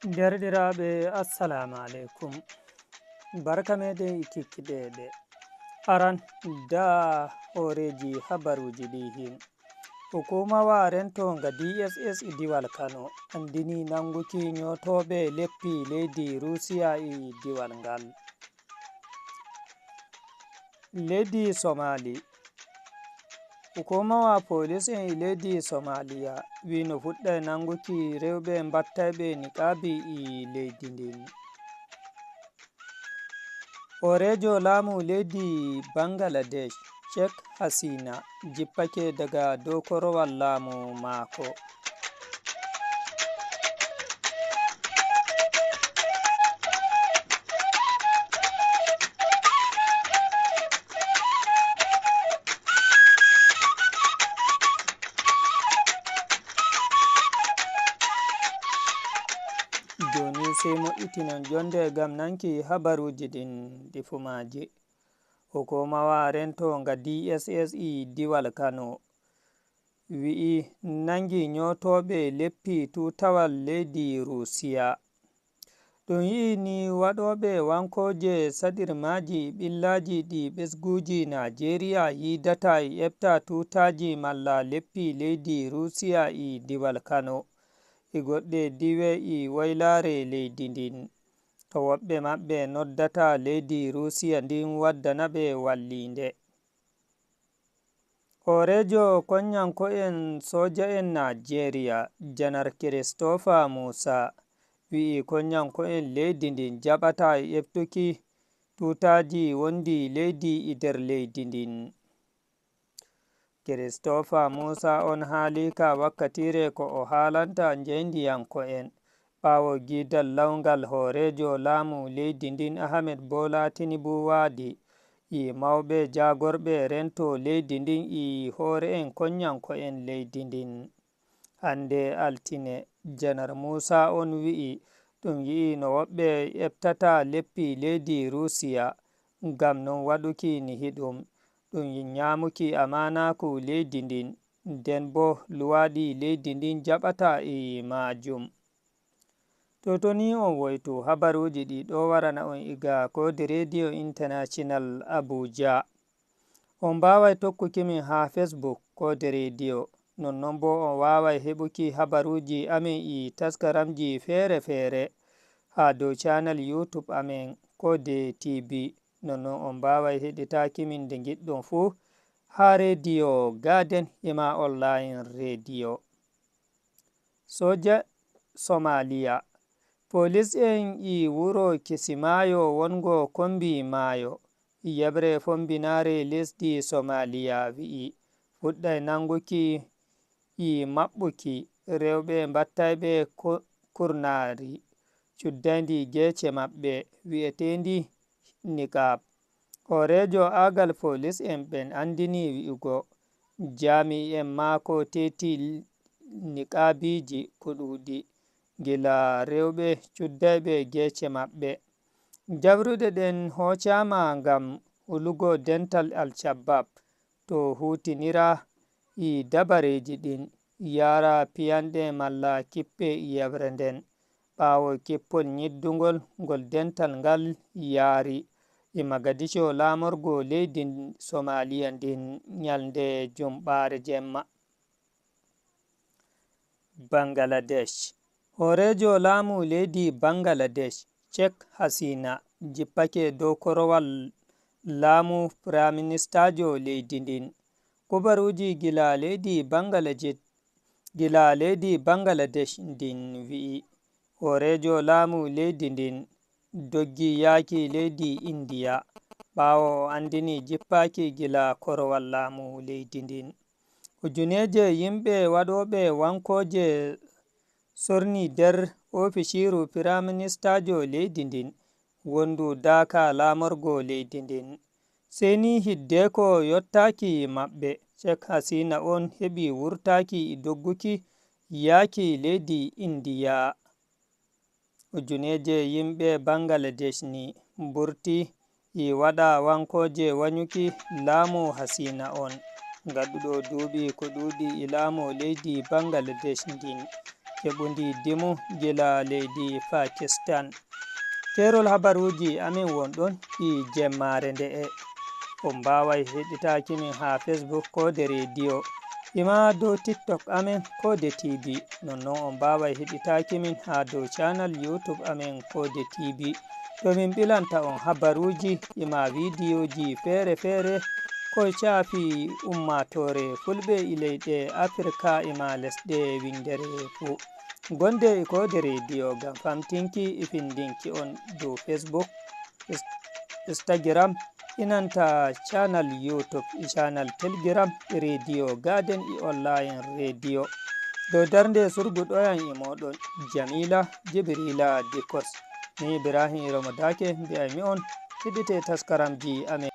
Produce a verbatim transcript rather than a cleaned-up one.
Derɗiraaɓe, assalamu aleykum. Barka meɗen e kikkiɗeɗe. Aran, da hooreeji habaruuji ɗi hin. Hukumawa rentoonga D S S e diwal Kano anndini nannguki ñootooɓe leppi leydi Ruusiya e diwal ngal. Leydi Somali. Hukumawa polis en e leydi Somaliya wi no fuɗɗay nannguki rewɓe mbattayɓe niqaabi e leydi ndin. Hooreejo laamu leydi Bangladesh, Sheikh Hasina, jippake daga dow korowal laamu maako. Jooni sey moƴƴitinon jonde ngam nanki habaruuji ɗin ɗi fuu maaji. Hukumawa rentoonga D S S e diwal Kano wi'i nanngi ñootooɓe leppi tuutawal leydi Ruusiya. Ɗum yi'i ni waɗooɓe wankooje saɗirmaaji ɓillaaji ɗi ɓesguuji Naajeeriya yiidata e eɓta tuutaaji malla leppi leydi Ruusiya e diwal Kano e goɗɗe diiwe e woylaare leydi ndin. To woɓɓe maɓɓe noddata leydi Ruusiya ndin waddana ɓe walliinde. Hooreejo konyanko'en sooja'en Naajeeriya, Janar Christopher Musa, wi'i konyanko'en leydi ndin jaɓata e eɓtuki tuutaaji wondi leydi e nder leydi ndin. Christopher Musa on haali ka wakkatiire ko o haalanta njeyndiyanko'en. Ɓaawo giidal lawngal hooreejo laamu leydi ndin Ahmed Bola Tinubu waadi, e mawɓe jaagorɓe rento leydi ndin e hoore'en konyanko'en leydi ndin. Hannde altine, Janar Musa on wi'i ɗum yi'i no woɓɓe eɓtata leppi leydi Ruusiya, ngam non waɗuki nihi ɗum, ɗum ñaamuki amaanaaku leydi ndin, nden boo luwaaɗi leydi ndin jaɓata e maajum. To toni on woytu habaruuji ɗi ɗo warana on iga Koode Radio International Abuja. On mbaaway tokkuki min haa Facebook Koode Radio. Nonnon boo on waaway heɓuki habaruuji amin e taskaramji feere-feere haa dow channel YouTube amin Koode T V. Nonnon on mbaaway heɗitaaki min nde ngiɗɗon fuu haa Radio Garden e ma online radio. Sooja Somaliya. Polis en e wuro Kisimaayo wongo kombi maayo, yeɓre fombinaare lesdi Somaliya wi'i fuɗɗay nanguki e maɓɓuki rewɓe mbattayɓe ko-, kurnaari cuddayndi geece maɓɓe wi'eteendi niqaab. Hooreejo aagal polis en ɓen anndini wi'ugo jaami'en maako teeti niqaabiiji ko ɗuuɗi, gila rewɓe cuddayɓe geece maɓɓe. Jabruɗe ɗen hoocaama ngam hulugo dental Al-Shabaab to huutinira e dabareeji ɗin, yaara piyanɗe malla kippe e yeɓre nden. Ɓaawo kippol nyiddungol ngol dental ngal yaari e Magadico laamorgo leydi Somaliya ndin ñalnde jumɓaare jemma. Bangladesh. Hooreejo laamu leydi Bangladesh, Sheikh Hasina, jippake dow korowal laamu Firaministaajo leydi ndin. Kubaruuji gila leydi Bangladesh, gila leydi Bangladesh ndin wi'i, hooreejo laamu leydi ndin doggi yaaki leydi Indiya, ɓaawo o anndini jippaaki gila korowal laamu leydi ndin. Ujuneeje yimɓe waɗooɓe wankooje sorni nder ofishiiru Firaministaajo leydi ndin, wondu daaka laamorgo leydi ndin. Sey ni hiddeko yottaaki maɓɓe, Sheikh Hasina on heɓi wurtaaki e dogguki yaaki leydi Indiya. Ujuneeje yimɓe Bangladesh ni mburti e waɗa wankooje wanyuki laamu Hasina on, ngaɗuɗo duuɓi ko ɗuuɗi e laamu leydi Bangladesh ndin. keɓundi dimu gila leydi Pakistan. Keerol habaruuji amin won ɗon e jemmaare nde'e. On mbaaway heɗitaaki min haa Facebook Koode Rediyo, e maa dow TikTok amin Koode T V. Nonnon on mbaaway heɗitaaki min haa dow channel YouTube amin Koode T V. To min ɓilanta on habaruuji e maa viidiyooji feere-feere ko caafi ummaatoore Fulɓe e leyɗe Afirka e maa lesɗe winndere fuu. Gonde e Koode Rediyo ngam famtinki e findinki on dow Facebook, Ins-, Instagram, e nanta channel YouTube e channel Telegram e Rediyo Gaaden e Online Rediyo. Dow darnde surguɗoyan e mooɗon, Jamila Jibrila Dikos. Ni Ibrahim Iromo Dake mbi'aymi on, keɗite taskaramji amin.